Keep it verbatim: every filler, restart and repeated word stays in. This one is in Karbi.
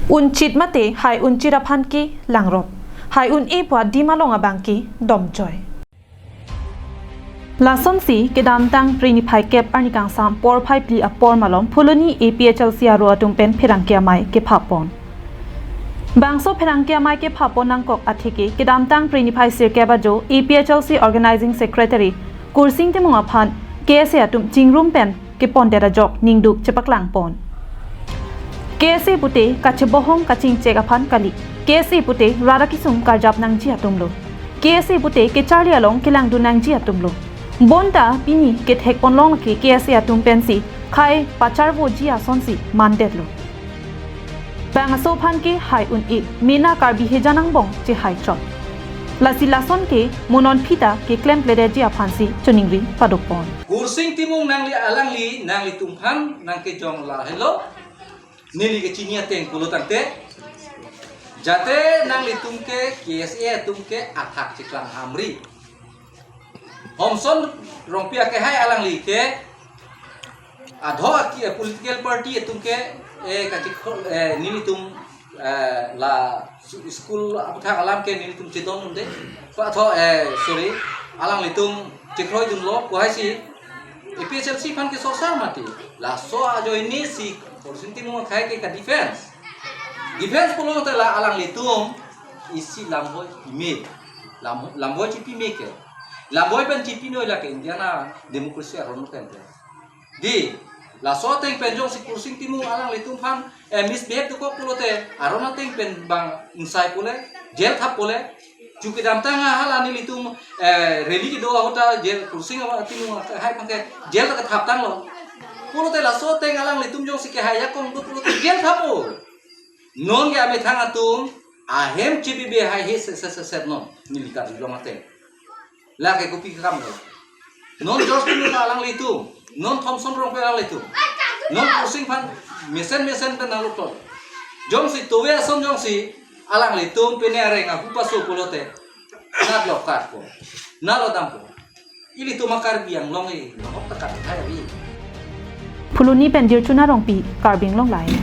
Unchit mate hai unchit aphan ke langrot. Hai un-e pu adim along abang ke domjoi. Lasonsi kedamtang Phre niphai kep arni kangsam porphai phli apor malom Phuloni A P H L C aro atum pen pherangke amei kephapon. Bangso pherangke amei kephapon nangkok atheke kedamtang Phre niphai sirkep ajo A P H L C Organizing Secretary Kursing Timung aphan K S A atum chingrum pen kepondet ajok ningduk chepaklangpon. K S A pute kachebohong kachingchek aphan kali. K S A pute rat akesung karjap nangji atumlo. K S A pute kecharli along kelangdun nangji atumlo. Bonta pini kethekpon long ke K S A atum pensi khei pacharvoji asonsi mandetlo. Bangso aphan ke hai un-e, mena Karbi hejan angbong chehai chot. Lasi lason ke mo non aphi ta keklemkledetji aphansi choningri padopon. Kursing Timung nangli alangli, nanglitum aphan nangkejong lahelo. Neli kechini ateng pulo tangte, jate nanglitum ke K S A atum ke athak cheklang hamri. Homson Rongpi akehai alangli ke adho aki, eh, political party atum ke, eh, kachikho, eh, nelitum, eh, la su-, school aputhak alam ke nelitum chedondunde. Patho, eh, sorry, alanglitum chekroidunlo, puhaisi A P H L C aphan ke sorsar mati. Laso ajoinesi Kursing Timung akhei ke ka defense. Defense pulote la alanglitum isi lamboi pime. Lam-, lamboi chipime ke. Lamboi pen chipinoi lake India na democracy aron pen te. Di, laso ateng pen jongsi Kursing Timung alanglitum aphan, eh, misbehave dokok pulote, aron ateng pen bang ingsai pule, jail thap pule, chu kedamtang hala nelitum, eh, rally kedo ahut ta jail Kursing Timung akhei aphan ke jail ta kethaptanglo. Pulote laso ateng alanglitum jongsi kehai akong do pulote jail thappo. Non ke amethang atum ahem chibibe haihe se se se se non neli karjulong ateng. Lake kopi kekamlo. Non George Timung alanglitum, non Thomson Rongpi alanglitum, non Kursing aphan mesen mesen pen nangluktol. Jongsi tove ason jongsi alanglitum pine areng ahu paso pulote, nat lokatpo, nat lodampo. Ilitum a-Karbi Anglong e, nahok ta kat thai ri. Phuloni pen Dirchuna Rongpi, Karbi Anglong Live.